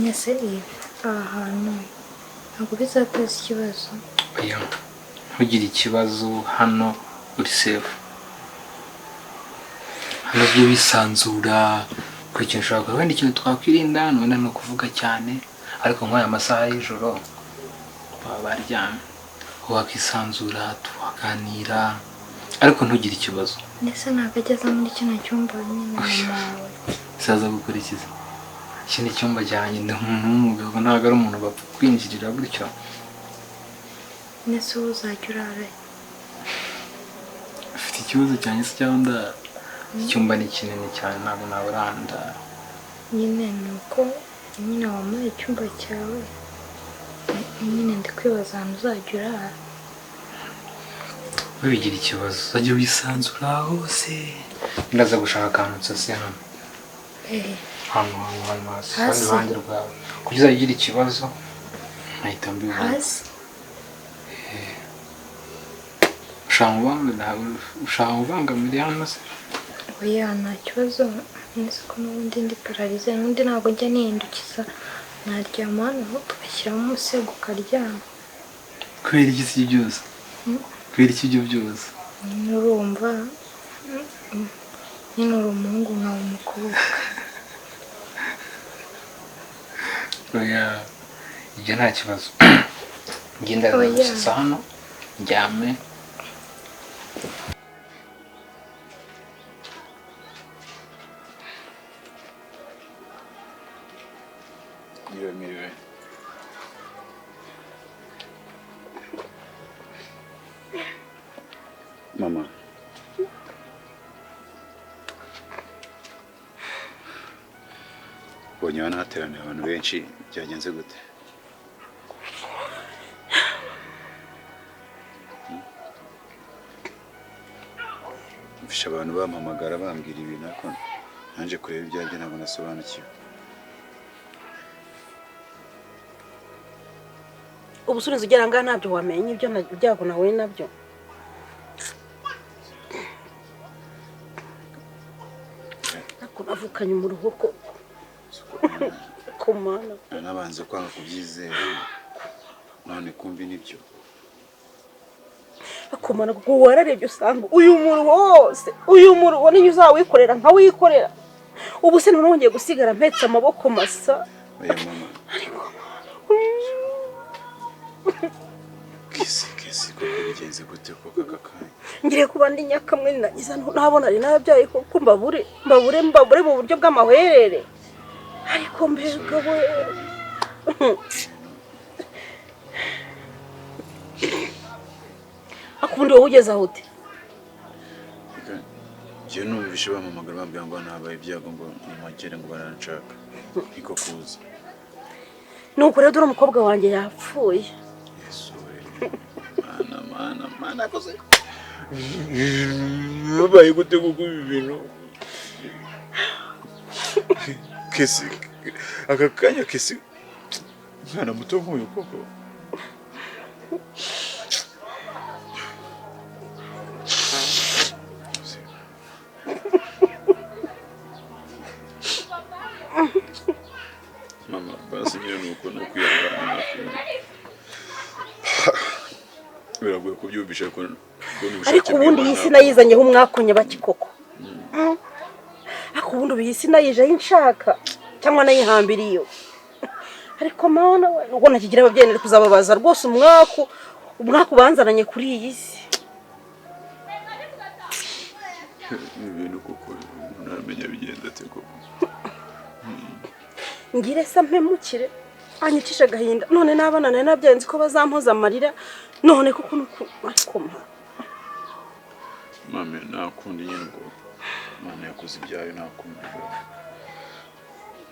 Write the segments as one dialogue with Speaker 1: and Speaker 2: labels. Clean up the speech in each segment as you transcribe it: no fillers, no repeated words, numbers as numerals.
Speaker 1: Nese aha hantu ntabwo bizateza ikibazo?
Speaker 2: Oya, ntugire ikibazo, hano uri safe. Hano ujye wisanzura ku kintu ushobora kuba. Wenda ikintu twakwirinda wenda ni ukuvuga cyane, ariko nk'aya masaha y'ijoro baba baryamye, wakisanzura tukaganira, ariko ntugire ikibazo.
Speaker 1: Ndetse ntabwo ageze muri kino cyumba nyine mama wawe?
Speaker 2: Saza gukurikiza, iki ni icyumba cyanjye, ndi umuntu w'umugabo, ntabwo ari umuntu bapfa kwinjirira gutyo.
Speaker 1: Ndetse ubu uzajya urara he?
Speaker 2: Ufite ikibazo cyanjye se cyangwa ndara? Icyumba ni kinini cyane, ntabwo nabura ahantu ndara.
Speaker 1: Nyine ni uko nyine wampaye icyumba cyawe, nyine ndi kwibaza ahantu uzajya urara.
Speaker 2: Wibigira ikibazo, uzajya wisanzura hose. Ndaza gushaka akantu nsase hano.
Speaker 1: Eh.
Speaker 2: Hano, hano, hano hasi hano.
Speaker 1: Hasi?
Speaker 2: Iruhande rwawe, kugira uzajya ugira ikibazo nkahita mbibona.
Speaker 1: Hasi?
Speaker 2: Ushaka kubangamira hano se?
Speaker 1: Oya, nta kibazo. Nzi ko n'ubundi ndi paralysé, n'ubundi ntabwo njya nihindukiza. Naryama hano tugashyiramo umusego ukaryama.
Speaker 2: Kubera iki si ibyo byose? Kubera iki ibyo byose?
Speaker 1: Nyine urumva, nyine uri umuhungu nkaba umukobwa.
Speaker 2: Oya, ibyo nta kibazo, ngenda
Speaker 1: Oya.
Speaker 2: gusasa hano ndyame.
Speaker 3: Mwiriwe, mwiriwe. Mama. Mbonye hano hateraniye abantu benshi, byagenze gute? Mfishe abantu bampamagara bambwira ibintu, ariko naje kureba ibyanjye ntabwo nasobanukiwe.
Speaker 4: Ubusubizo ugera ngaha ntabyo wamenya, ibyo ibyago nahuye nabyo. Ariko navukanye umuruho koko kumana.
Speaker 3: Nabanze kwanga kubyizera, none kumbi nibyo.
Speaker 4: Akumana kuko wararebye usanga uyu muruho wose, uyu muruho niyo uzawikorera nkawikorera. Ubu se noneho ngiye gusigara mpetse amaboko masa?
Speaker 3: Oya mama. Kesi, kesi, koko bigenze gute koko aka kanya?
Speaker 4: Ngiye kuba ndi nyakamwe nagize ntabona ari nabyaye koko, mbabure, mbabure, mbabure mu buryo bw'amahwerere. Ariko mbega we! Ariko ubundi wowe ugeze aho ute?
Speaker 3: Reka, njyewe numvise bampamagara bambwira ngo hano habaye ibyago, ngo nimagere, ngo baranshaka, niko kuza.
Speaker 4: Nuko rero dore umukobwa wanjye yapfuye.
Speaker 3: Yesu we! Mana, mana, mana, koze babaye gute kuko ibi bintu? Kesi, aka kanya, kesi, umwana muto nk'uyu koko? Mama, basi nyine ni uko, ni ukwihangana, nta kundi. Biragoye kubyumvisha, ariko kubona ubushake
Speaker 4: Ariko ubundi iyi
Speaker 3: bw'Imana.
Speaker 4: si nayizanyeho umwakonye bakikoko. Ariko ubundi ubu iyi si nayijeho inshaka cyangwa nayihambiriye iyo? Ariko mana we, nubwo nakigira ababyeyi nari kuzababaza rwose umwaku, umwaku banzananye kuri iyi si.
Speaker 3: Ibi bintu kuko ntamenya bigenda ate koko.
Speaker 4: Ngire se mpemukire anyicisha agahinda, none n'abana nari nabyaye nzi ko bazampoza amarira, none kuko nuko, ariko ma
Speaker 3: Mame, nta kundi nyine, ubwo Imana yakoze ibyayo, nta kundi.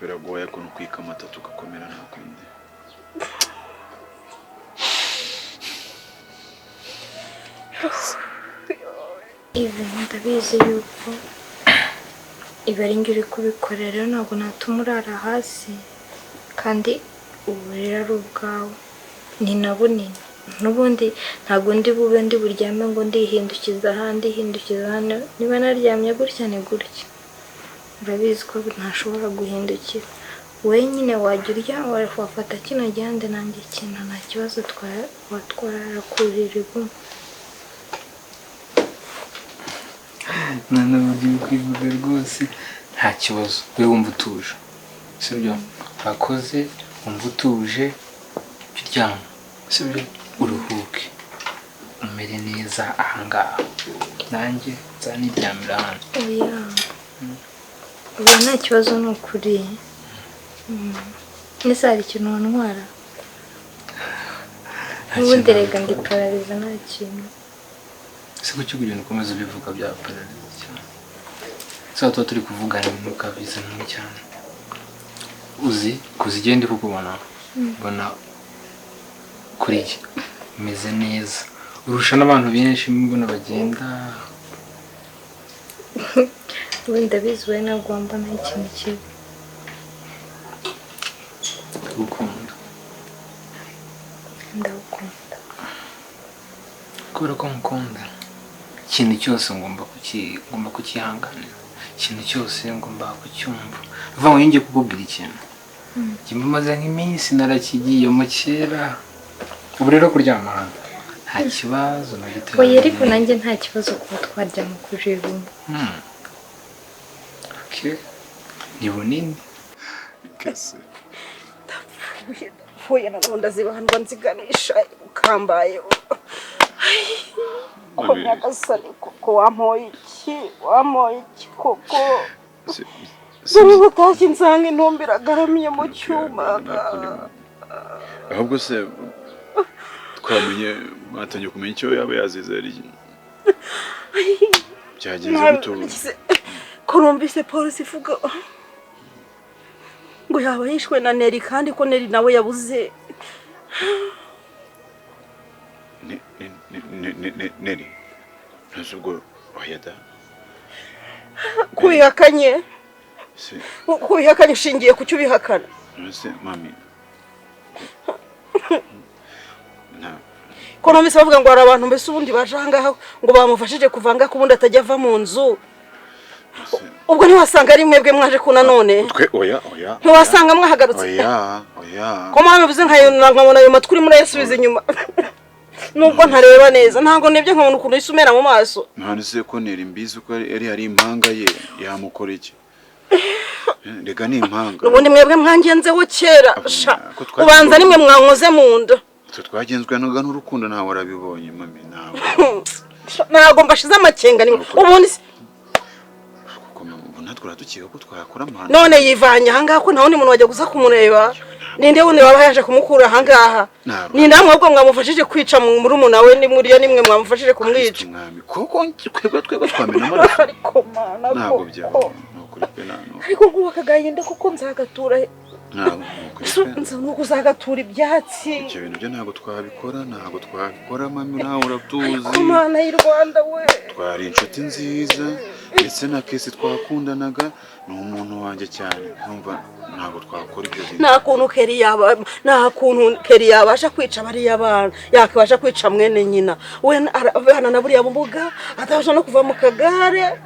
Speaker 3: Biragoye ariko ni ukwikamata tugakomera, nta kundi.
Speaker 1: Ibi ndabizi yuko ibi ari njye uri kubikorera, rero ntabwo natuma urara hasi kandi uburiri ari ubwawe, ni na bunini. N'ubundi ntabwo ndi bube ndi buryame ngo ndihindukiza aha, ndihindukiza hano. Niba naryamye gutya ni gutya, urabizi ko ntashobora guhindukira. Wowe nyine wajya urya, wafata kino gihande nanjye kino, nta kibazo, watwarara ku buriri bumwe.
Speaker 2: None uburyo uri kwivuga rwose nta kibazo, wowe wumva utuje, sibyo? Urakoze, wumva utuje, jya uryama, sibyo? Uruhuke umere neza ahangaha, nanjye nzaniryamira hano.
Speaker 1: Oya, oya, nta kibazo, ni ukuri. Ese hari ikintu wantwara?
Speaker 2: Nta
Speaker 1: N'ubundi
Speaker 2: kintu
Speaker 1: rega ndi
Speaker 2: nagutwara.
Speaker 1: parariza, nta kintu.
Speaker 2: Ese kuki ugenda ukomeza ubivuga bya parariza cyane? Se tuba turi kuvugana ibintu ukabizanamo cyane. Uzi kuza igenda kukubona, mbona kuri jye umeze neza urusha n'abantu benshi mbona bagenda.
Speaker 1: Ubundi ndabizi, wowe ntabwo wambonaho ikintu kibi.
Speaker 2: Ndagukunda.
Speaker 1: Ndagukunda.
Speaker 2: Kubera ko nkukunda, ikintu cyose ngomba kucyihanganira, ikintu cyose ngomba kucyumva. Uvuga ngo ngiye kukubwira ikintu, njye maze nk'iminsi narakigiyemo kera. Ubu rero kuryama hano nta kibazo na gito.
Speaker 1: Oya, ariko nanjye nta kibazo kuba twaryama ku buriri bumwe.
Speaker 2: Okay. Ni bunini.
Speaker 3: Kese.
Speaker 4: Ndapfuye na gahunda zibahandwa nziganisha ukambaye ko.
Speaker 3: Mami.
Speaker 4: Nyagasani, koko wampoye iki? Wampoye iki koko?
Speaker 3: Si-
Speaker 4: Dore batashye nsanga intumbi iragaramiye mu cyuma.
Speaker 3: Ahubwo se twamenye, mwatangiye kumenya icyo yaba yazize? Ari byagenze gute ubu?
Speaker 4: Ko numvise polisi ivuga ngo yaba yishwe na Neri, kandi ko Neri nawe yabuze.
Speaker 3: Neri ntuzi ubwo? Oya da.
Speaker 4: Kubihakanye?
Speaker 3: Se
Speaker 4: Kubihakanye ushingiye ku cyo ubihakana?
Speaker 3: Ntuzi mami, nta
Speaker 4: Ko numvise bavuga ngo hari abantu mbese ubundi baje ahangaha ngo bamufashije kuva ngaha, ubundi atajya ava mu nzu.
Speaker 3: Se
Speaker 4: Ubwo ntiwasanga ari mwebwe mwaje kuna none?
Speaker 3: Twe? Oya, oya.
Speaker 4: Ntiwasanga mwahagarutse?
Speaker 3: Oya, oya.
Speaker 4: Ko mwabivuze nkabona ayo matwi urimo urayasubiza inyuma, nubwo ntareba neza, ntabwo nibyo, nkabona ukuntu uhise umera mu maso.
Speaker 3: None se ko Neri mbizi ko ari impanga ye, yamukora iki? Rega ni impanga.
Speaker 4: Ubundi mwebwe mwangenzeho kera sha.
Speaker 3: Ko twari-
Speaker 4: Ubanza nimwe mwankoze mu nda.
Speaker 3: Twe twagenzwe n'urukundo, ntawe warabibonye mami, ntawe.
Speaker 4: Sha, ntabwo mbashize amakenga nimwe ubundi
Speaker 3: Kuko mama, ubu natwe uradukeka ko twakora amahano?
Speaker 4: None yivanye ahangaha ko nta wundi muntu wajya guza kumureba, ninde wundi waba yaje kumukura ahangaha?
Speaker 3: Ntabwo.
Speaker 4: Ni namwe ahubwo mwamufashije kwica murumuna we, ni muriyo nimwe mwamufashije kumwica.
Speaker 3: Kristo mwami, koko twebwe twamena amaraso?
Speaker 4: Ariko mana,
Speaker 3: Ntabwo
Speaker 4: koko.
Speaker 3: byaba, ni ukuri pe, nta
Speaker 4: Ariko nkubaka agahinda kuko nzagatura he?
Speaker 3: Ntabwo, ni ukuri pe.
Speaker 4: Nza nuko uzagatura ibyatsi.
Speaker 3: Ibyo bintu byo ntabwo twabikora, ntabwo twabikora mami, nawe uratuzi.
Speaker 4: Ku Mana y'u Rwanda we!
Speaker 3: Twari inshuti nziza, ndetse na Kesi twakundanaga, ni umuntu wanjye cyane, numva ntabwo twakora ibyo bintu.
Speaker 4: Nta kuntu Keri yabasha kwica bariya bana, yakabasha kwica mwene nyina we, arabana na buriya bumuga, atabasha no kuva mu kagare,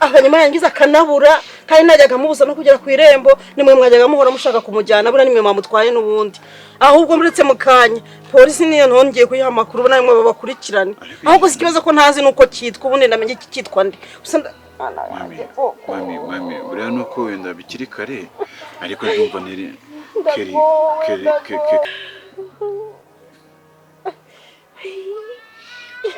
Speaker 4: hanyuma yangiza akanabura, kandi najyaga amubuza no kugera ku irembo. Nimwe mwajyaga muhora mushaka kumujyana, buriya nimwe mwamutwaye n'ubundi. Ahubwo muretse mu kanya polisi niyo ntongeye kuyiha amakuru, namwe babakurikirane.
Speaker 3: Ariko
Speaker 4: Ahubwo si ikibazo ko ntazi nuko cyitwa, ubundi namenye iki cyitwa nde. Gusa Mana
Speaker 3: Mami,
Speaker 4: yanjye, koko.
Speaker 3: mami, mami, buriya nuko wenda bikiri kare, ariko ndumva Neri, Keri, Keri, Keri,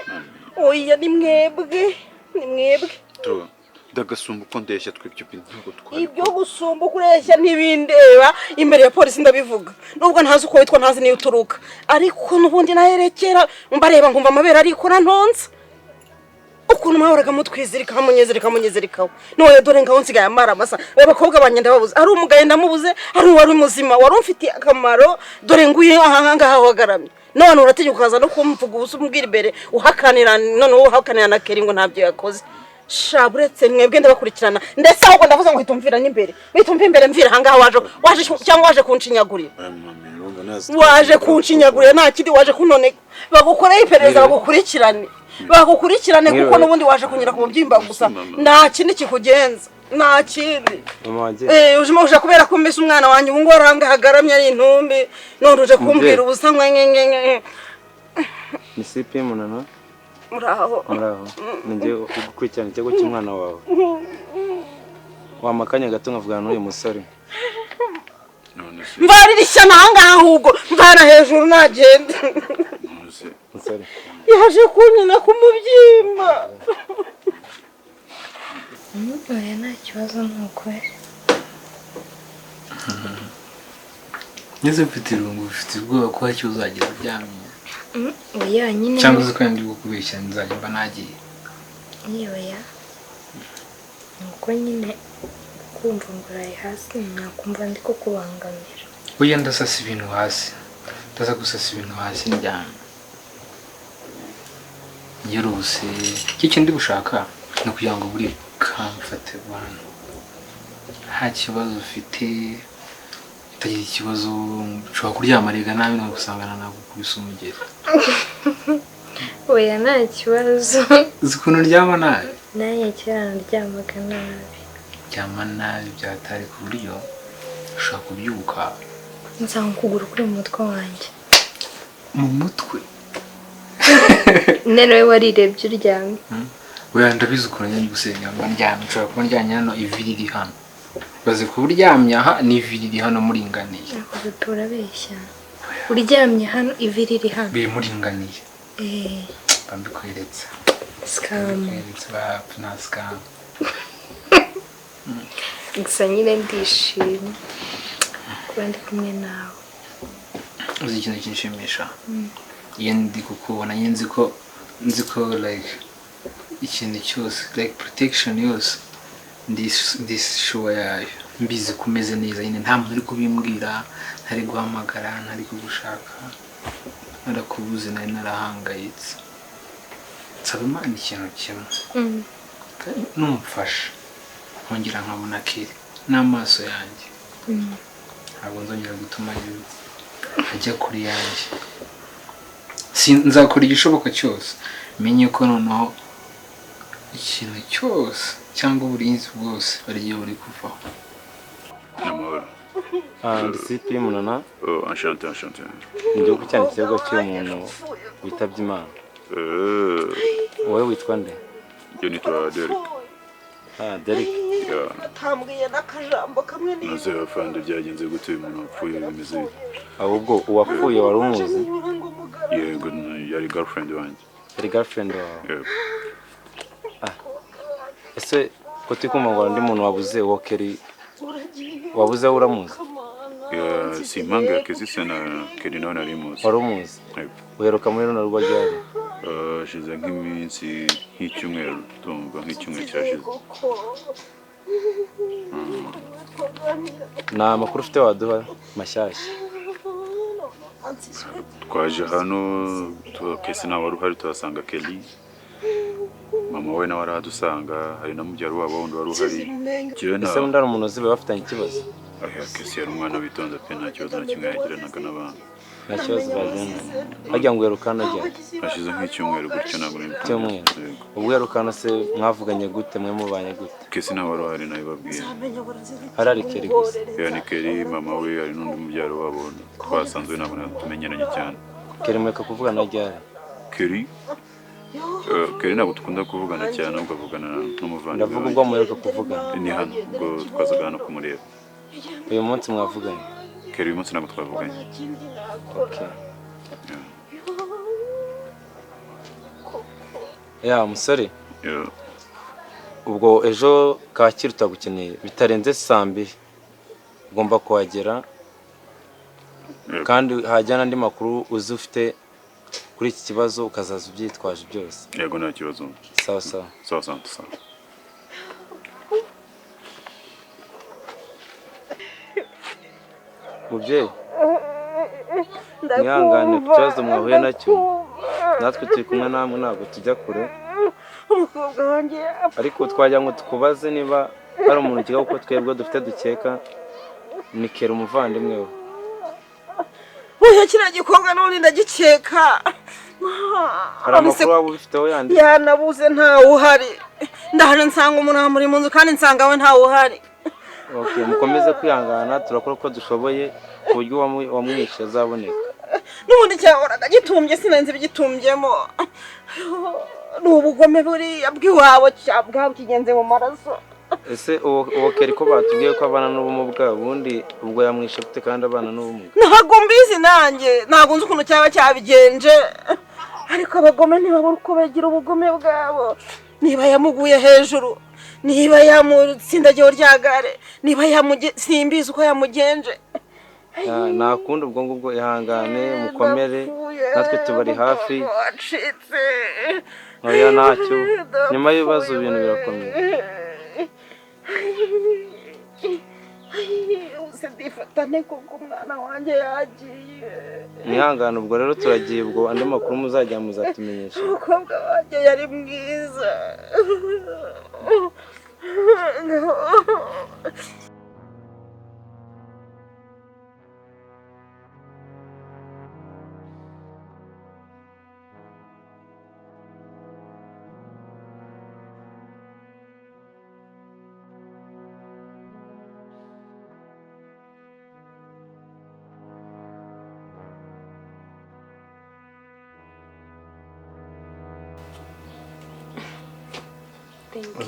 Speaker 3: Mami.
Speaker 4: Oya, ni mwebwe, ni mwebwe.
Speaker 3: To ndagasumba uko ndeshya, twe ibyo bintu ntabwo twabikora.
Speaker 4: Ibyo gusumba uko ureshya ntibindeba, imbere ya polisi ndabivuga, nubwo ntazi uko witwa, ntazi niyo uturuka, ariko n'ubundi naherekera mbareba nkumva amabere arikora ntonsa ukuntu mwahoraga mutwizirikaho, munyizirikaho, munyizirikaho. None dore ngaho nsigaye amara amasa, abakobwa banjye ndababuze, ari umugaye ndamubuze, ari uwari muzima wari umfitiye akamaro, dore nguyu aha ngaha wagaramye. None urategeka ukaza no kumvuga ubusa, umbwira imbere uhakanira, none wowe uhakanira na Keri ngo ntabyo yakoze. Sha, buretse mwebwe ndabakurikirana, ndetse ahubwo ndavuze ngo hita umvira n'imbere, hita umva imbere, mvira ahangaha. Waje cyangwa waje kunshinyagurira?
Speaker 3: Oya, mami, urumva nazi.
Speaker 4: Waje kunshinyagurira, nta kindi, waje kunoneka. Bagukoreho iperereza, bagukurikirane, bagukurikirane, kuko n'ubundi waje kunyura ku mubyimba gusa, nta kindi kikugenza. Nta kindi.
Speaker 5: Mama wanjye.
Speaker 4: Eh, uje uje kubera ko mbese umwana wanjye ubu ngubu arangahagaramye ari intumbi, none uje kumbwira ubusa nkenkenkenke.
Speaker 5: Ni CP Munana.
Speaker 4: Muraho.
Speaker 5: Muraho, ni njye gukurikirana ikirego cy'umwana wawe. Wampa akanya gato nkavugana n'uyu musore?
Speaker 3: None se?
Speaker 4: Mvarira ishyano ahangaha, ahubwo mvana hejuru nagenda.
Speaker 3: None se?
Speaker 5: Musore.
Speaker 4: Yaje kunyina ku mubyimba.
Speaker 1: Oya, nta kibazo, ni ukuri.
Speaker 2: Ngeze mfite irungu, ufite ubwoba ko hari icyo uzagera uryamye?
Speaker 1: Oya nyine.
Speaker 2: Cyangwa uzi ko ndi kukubeshya, nzajya mba nagiye.
Speaker 1: Oya, ni uko nyine kumva ngo uraye hasi nakumva ndi kukubangamira.
Speaker 2: Oya, ndasasa ibintu hasi, ndaza gusasa ibintu hasi ndyamye yeruse. Iki ndi gushaka ni ukugira ngo buri comfortable hano, nta kibazo ufite, utagira ikibazo. Ushobora kuryama rega nabi nkagusangana nagukubise umugeri.
Speaker 1: Oya, nta kibazo.
Speaker 2: Uzi ukuntu uryama nabi?
Speaker 1: Nanjye kera naryamaga nabi.
Speaker 2: Ryama nabi byatari ku buryo ushobora kubyuka
Speaker 1: nsanga ukuguru kuri mu mutwe wanjye.
Speaker 2: Mu mutwe?
Speaker 1: None wowe warirebye uryamye?
Speaker 2: Oya, ndabizi ukuntu njya gusenga mba ndyamye. Nshobora kuba ndyamye hano, ivi riri hano. Baze kuba uryamye aha n'ivi riri hano muringaniye.
Speaker 1: Ariko bebe, urabeshya, uryamye hano ivi riri hano.
Speaker 2: Biri muringaniye.
Speaker 1: Eh.
Speaker 2: Mba mbikweretse.
Speaker 1: Scam.
Speaker 2: Mbikweretse bapfa, nta scam.
Speaker 1: Gusa nyine ndishimye kuba ndi kumwe nawe.
Speaker 2: Uzi ikintu kinshimisha? Iyo ndi kukubona nyine nzi ko like ikintu cyose, like protection yose, ndi sure yayo, mbizi ko umeze neza nyine. Nta muntu uri kubimbwira, ntari guhamagara, ntari kugushaka, narakubuze, nari narahangayitse. Nsaba Imana ikintu kimwe: numfasha nkongera nkabona Keri n'amaso yanjye, ntabwo nzongera gutuma ajya kure yanjye. Nzakora igishoboka cyose menye ko noneho ikintu cyose cyangwa uburinzi bwose barigiye buri kuvaho.
Speaker 3: Amahoro.
Speaker 5: Ah, ndi CP Munana.
Speaker 3: Oh, enchanté, enchanté.
Speaker 5: Ni igihugu cyane ikirego cy'uyu muntu witabye Imana. Wowe witwa nde?
Speaker 3: Njye nitwa Derek.
Speaker 5: Ah, Derek.
Speaker 3: Yeah.
Speaker 4: Atambwiye n'akajambo kamwe.
Speaker 3: Maze afande, byagenze gute? Uyu muntu wapfuye bimeze bite?
Speaker 5: Ahubwo uwapfuye wari umuzi?
Speaker 3: Yego, yari girlfriend wanjye.
Speaker 5: Yari girlfriend wawe?
Speaker 3: Yego.
Speaker 5: Ese ko turi kumva ngo hari undi muntu wabuze, uwo Keri wabuze we uramuzi?
Speaker 3: Yeah, si impanga ya Kezi se? Na Keri nawe nari muzi.
Speaker 5: Wari umuzi?
Speaker 3: Yego.
Speaker 5: Uheruka muri runo rugo ryari?
Speaker 3: Hashize nk'iminsi, nk'icyumweru, tumva nk'icyumweru cyashize.
Speaker 5: Nta makuru ufite waduha mashyashya?
Speaker 3: Twaje hano Kesi nawe wari uhari, tuhasanga Kelly, mama we nawe arahadusanga, hari na mubyara wabo wundi wari uhari. Njyewe
Speaker 5: Ese undi hari umuntu uzi baba bafitanye ikibazo?
Speaker 3: Oya, Kesi yari umwana witonda pe, nta kibazo na kimwe yagiranaga n'abantu.
Speaker 5: Nta kibazo bagirana. Hagira ngo uheruka hano ryari?
Speaker 3: Hashize nk'icyumweru gutyo, ntabwo nari.
Speaker 5: Icyumweru?
Speaker 3: Yego.
Speaker 5: Ubwo uheruka hano se mwavuganye gute, mwe mubanye gute?
Speaker 3: Kesi nawe wari uhari, nabibabwiye.
Speaker 5: Hari ari Keri gusa?
Speaker 3: Yeah, ni Kelly, mama we, hari n'undi mubyara wabo twasanzwe, ntabwo tumenyeranye cyane.
Speaker 5: Keri mureka kuvugana ryari?
Speaker 3: Kelly ntabwo dukunda kuvugana cyane, ahubwo avugana n'umuvandimwe
Speaker 5: Ndavuga
Speaker 3: wanjye.
Speaker 5: ubwo muheruka kuvugana.
Speaker 3: Ni hano ubwo twazaga hano kumureba.
Speaker 5: Uyu munsi mwavuganye?
Speaker 3: Kelly uyu munsi ntabwo twavuganye.
Speaker 5: Okay. Ya musore.
Speaker 3: Yeah.
Speaker 5: Ubwo ejo Kacyiru turagukeneye bitarenze saa 2 ugomba kuhagera.
Speaker 3: Yego.
Speaker 5: Kandi hajya n'andi makuru uzi ufite kuri iki kibazo, ukazaza ubyitwaje byose.
Speaker 3: Yego, nta kibazo.
Speaker 5: Sawa sawa.
Speaker 3: Sawa sawa sawa.
Speaker 5: Mubyeyi, mwihangane ku kibazo mwahuye nacyo, natwe turi kumwe namwe, ntabwo tujya kure.
Speaker 4: Umukobwa wanjye.
Speaker 5: Ariko twagira ngo tukubaze niba hari umuntu ukeka, kuko twebwe dufite dukeka ni Kera umuvandimwe we.
Speaker 4: Oya, kiriya gikobwa n'ubundi ndagikeka.
Speaker 5: Hari amakuru waba ubifiteho yandi?
Speaker 4: Yanabuze, ntawe uhari. Ndaje nsanga umuntu muri mu nzu kandi nsanga we ntawe uhari.
Speaker 5: Okay, mukomeze kwihangana, turakora uko dushoboye ku buryo wamwishe azaboneka.
Speaker 4: N'ubundi cyahoraga gitumbye sinanze ibigitumbyemo. Ni ubugome buriya bw'iwabo bwakigenze mu maraso.
Speaker 5: Ese uwo Keri ko batubwiye ko abana n'ubumuga, ubundi ubwo yamwishe gute kandi abana n'ubumuga?
Speaker 4: Ntabwo mbizi nanjye, ntabwo nzi ukuntu cyaba cyabigenje. Ariko abagome ntibabura uko bagira ubugome bwabo. Niba yamuguye hejuru, niba yamutsindagiye rya gare, niba simbizi uko yamugenje.
Speaker 5: Nta kundi ubwo ngubwo, ihangane mukomere, natwe tubari hafi. Oya ntacyo, nyuma y'ibibazo ibintu birakomeye.
Speaker 4: Ndifatane kuko umwana wanjye yagiye.
Speaker 5: Mwihangane ubwo rero turagiye, ubwo andi makuru muzajya muzatumenyesha.
Speaker 4: Umukobwa wanjye yari mwiza.
Speaker 1: Thank you.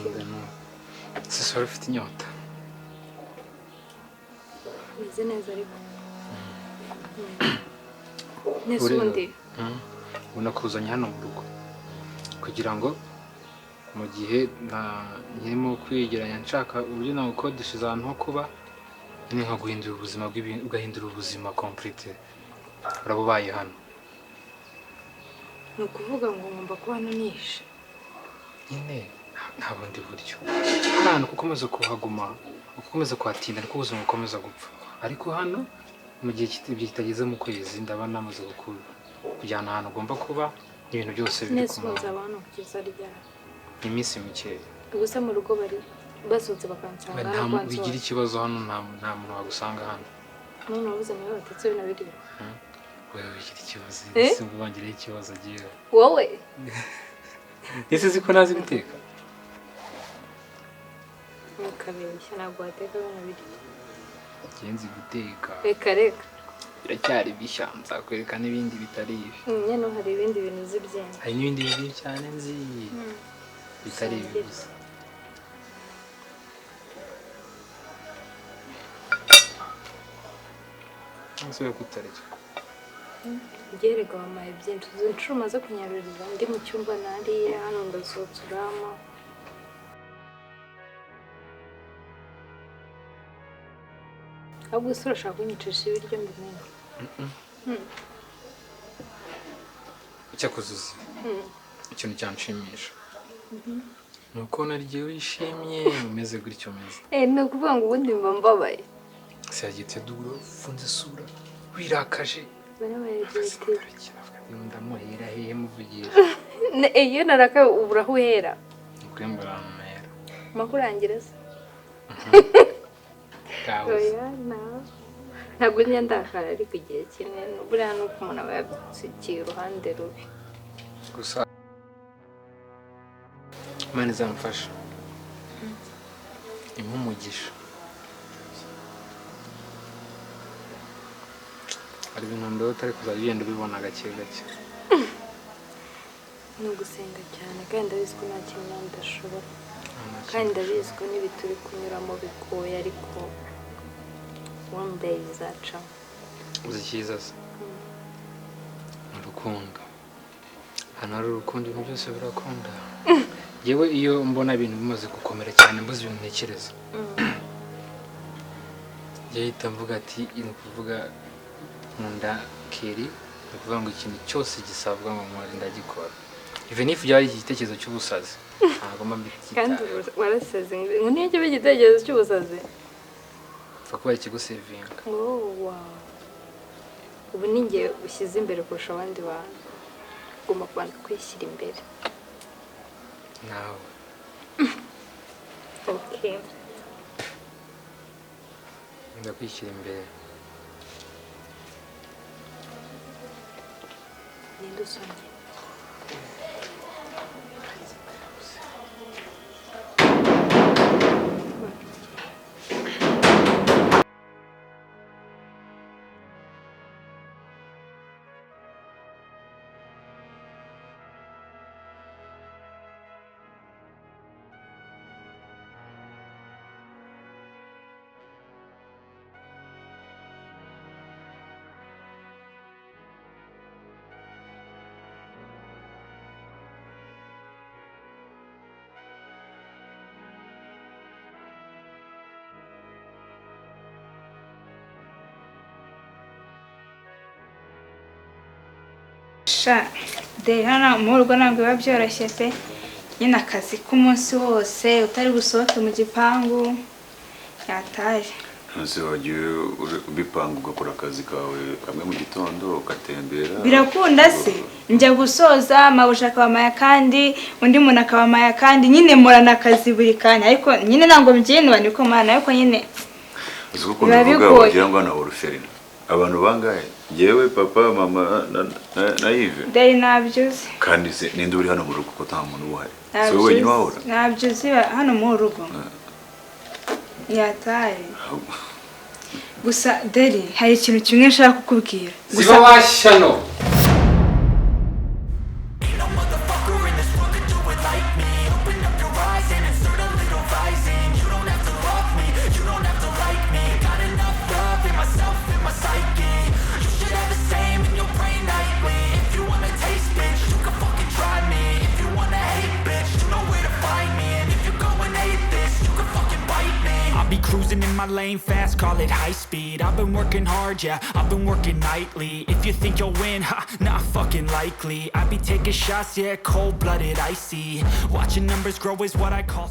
Speaker 2: Sisi wari ufite inyota.
Speaker 1: Meze neza ariko. Nese ubundi
Speaker 2: ubona kuzanya hano mu rugo kugira ngo mu gihe nkirimo kwigeranya nshaka uburyo nagukodeshereza ahantu ho kuba, nyine nka guhindura ubuzima ugahindura ubuzima complete. Uraba ubaye hano.
Speaker 1: Ni ukuvuga ngo ngomba kuba hano nishe.
Speaker 2: Nyine nta bundi buryo. Hano kuko ukomeza kuhaguma, ukomeza kuhatinda niko ubuzima bukomeza gupfa. Ariko hano mu gihe kitageze mu kwezi ndaba namaze kujyana ahantu ugomba kuba, ibintu byose biri ku murongo. Iminsi mikeya.
Speaker 1: Gusa mu rugo bari basohotse bakansanga hano.
Speaker 2: Nta bigira ikibazo hano, nta muntu wagusanga hano.
Speaker 1: None wabuze nawe batetse bino biryo.
Speaker 2: Wewe bigira ikibazo, simba ikibazo agiye.
Speaker 1: Wowe
Speaker 2: Ese ziko nazi guteka?
Speaker 1: Ntukabeshya, ntabwo wateka bino biryo.
Speaker 2: Genzi guteka.
Speaker 1: Reka reka.
Speaker 2: Biracyari bishya, nzakwereka n'ibindi bitari ibi.
Speaker 1: Nyine hari ibindi bintu uzi byinshi.
Speaker 2: Hari n'ibindi bibi cyane nzi. Bitari ibi gusa. Nsubiye kutarya.
Speaker 1: Gerega wampaye byinshi, uzi inshuro umaze kunyarurira ndi mu cyumba nariye hano ndasohotse urama. Ahubwo se urashaka kunyicisha ibiryo mbimenye?
Speaker 2: Icyakoze uzi ikintu cyanshimisha ni uko naryo wishimye umeze gutyo umeze.
Speaker 1: Ni ukuvuga ngo ubundi mba mbabaye.
Speaker 2: Siyagitse duro ufunze isura wirakaje. Ndamuhera hehe muvugisha?
Speaker 1: Iyo narakaye ubura aho uhera.
Speaker 2: Ukuri mbura ahantu mpera.
Speaker 1: Makurangira se? Ntabwo njya ndakara ariko igihe kimwe buriya ni uko umuntu aba yabyukiye uruhande rubi.
Speaker 2: Gusa Imana izamfasha impa umugisha. Hari ibintu ndota ariko uzajya ugenda ubibona gake gake.
Speaker 1: Ni ugusenga cyane kandi ndabizi ko nta kintu ndashobora. Kandi ndabizi ko n'ibi turi kunyuramo bigoye ariko one day bizacamo.
Speaker 2: Uzi icyiza se? Ni urukundo. Hano hari urukundo, ibintu byose birakunda. Yewe iyo mbona ibintu bimaze gukomera cyane mbuze ibintu ntekereza. Njye mvuga ati ni ukuvuga nkunda Keri, ni ukuvuga ngo ikintu cyose gisabwa ngo nkore ndagikora. Even if byari igitekerezo cy'ubusazi ntabwo mba mbicyitayeho.
Speaker 1: Kandi warasaze ngo niyo kiba igitekerezo cy'ubusazi
Speaker 2: upfa kuba ikigusevinga.
Speaker 1: Oh wow. Ubu ni njye ushyize imbere kurusha abandi bantu. Ugomba kubanza kwishyira imbere.
Speaker 2: Nawe.
Speaker 1: Okay.
Speaker 2: Ndakwishyira imbere.
Speaker 1: Ninde usomye? Sha de, hano mu rugo ntabwo biba byoroshye pe. Nyine akazi k'umunsi wose utari busohoke mu gipangu yataje.
Speaker 3: Ntuse wagiye ubipanga, ugakora akazi kawe kamwe mu gitondo, ugatembera?
Speaker 1: Birakunda se? Njya gusoza, mabuja akabamaya, kandi undi muntu akabamaya, kandi nyine murana akazi buri kanya, ariko nyine ntabwo mbyinura, niko mana, ariko nyine
Speaker 3: Uzi ko ukuntu
Speaker 1: biba
Speaker 3: uvuga
Speaker 1: bigoye.
Speaker 3: wagira ngo hano orphelinat. Abantu bangahe? Njyewe, papa, mama na Yves.
Speaker 1: Deri, ntabyo uzi.
Speaker 3: Kandi se ninde uri hano mu rugo, ko nta muntu uba uhari? Si
Speaker 1: Ntabyo
Speaker 3: wowe wenyine
Speaker 1: uzi.
Speaker 3: wahora?
Speaker 1: Ntabyo uzi hano mu rugo yataye. Gusa Deri, hari ikintu kimwe nshaka kukubwira gusa.
Speaker 2: Ziba washyano.
Speaker 6: No motherfucker in this world could do it like me. Open up your eyes and insert a little rising. You don't have to love me, you don't have to like me. Got enough love in myself, in my psyche. You should have the same in your brain nightly. If you wanna taste, bitch, you can fucking try me. If you wanna hate, bitch, you know where to find me. And if you go and hate this, you can fucking bite me. I'll be cruising in my lane fast, call it high speed. I've been working hard, yeah, I've been working nightly. If you think you'll win, ha, not fucking likely. I be taking shots, yeah, cold-blooded, icy. Watching numbers grow is what I call